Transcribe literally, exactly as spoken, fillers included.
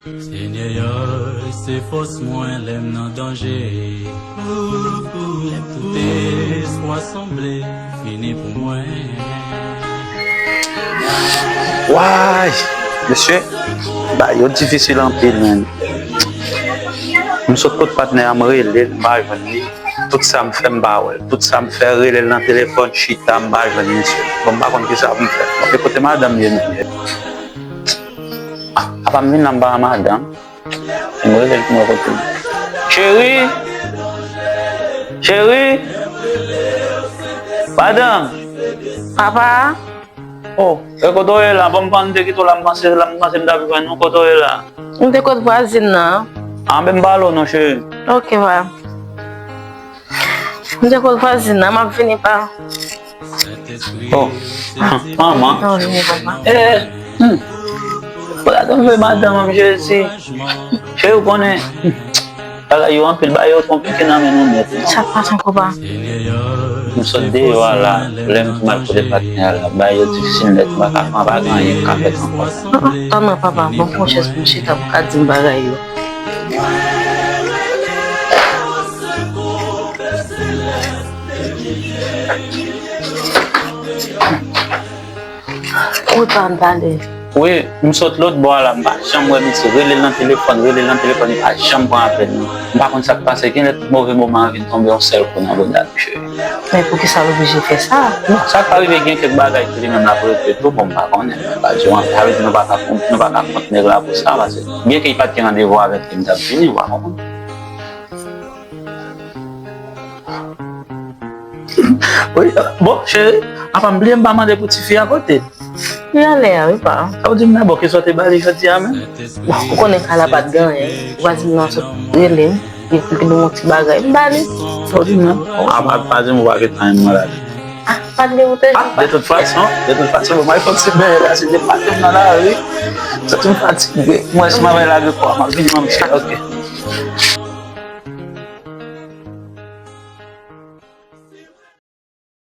Senyè, se fòs mwen lè m nan danje. Lè tout espwa sanble fini pou mwen. Way! Mesye, bagay yo difisil anpil, menn. M sot kot patnè a, m rele l, m pa jwenn li. Tout sa m fè, m pa wè l. Tout sa m fè, rele l nan telefòn, chita, m pa jwenn misye. Bon, m pa konn kisa pou m fè. Bon, e kote madanm li ye menm? Apa m vin la, m pa wè madanm. M rele l pou m wè kote l. Cheri! Cheri! Madanm! Papa, Oh, e kote w ye la? Bon, m pann te kite w la, m panse la, m panse m t ap jwenn ou. Kote w ye la? M te kot vwazin nan. Anben m pale w non, cheri. Ok, pa. M te kot vwazin nan, m ap vini, pa. Oh, manman. Non, vini, papa. Eh, hmm. Pou la tonbe madanm an, Jezi. Cheri, ou konnen. Bagay yo anpil, bagay yo konplike nan men nou nèt. Sa k pase ankò, pa? M sot deyò a la, lè m di m al kote patnè a la, bagay yo difisil nèt, m pa ka, m pa gen anyen m ka fè ankò. Tann mwen, papa, ban m yon chans pou m chita pou w ka di m bagay yo. Ou pa m pale. Wi, m sot lòt bò a la, m pa janm wè misye. Rele l nan telefòn, rele l nan telefòn, li pa janm pran apèl mwen. M pa konn sa k pase, gen lè tout move moman an vin tonbe yon sèl kou nan bouda misye. Men poukisa l oblije fè sa? Bon, sa k pa rive, gen kèk bagay ki li menm l ap regle tou, bon, m pa konnen. M pa di w anyen, sa vle di nou pa ka kont, nou pa ka kont nèg la pou sa, paske byenke li pa t gen randevou avèk li, m t ap vini, w pa konprann. Wi, bon, cheri, apa m bliye m pa mande pou tifi a kote l? Li anlè a, wi, pa. Sa w di m nan, bon, kisa w te ba li jodi a menm? Ou konnen kay la pa t gen anyen. Vwazin nan sot rele m, li te ban m yon ti bagay. M ba li. Sa w di m nan? Apa, pa di m ou pa ret nan menm maladi. Ah, pa t gen ou te. Ah, de tout fason, de tout fason, bon, mwen fòk se benyen la, se te pati m nan lari. Soti m fatige. Mwen, si m ap lage kò a, m ap vini, m ap chita, ok.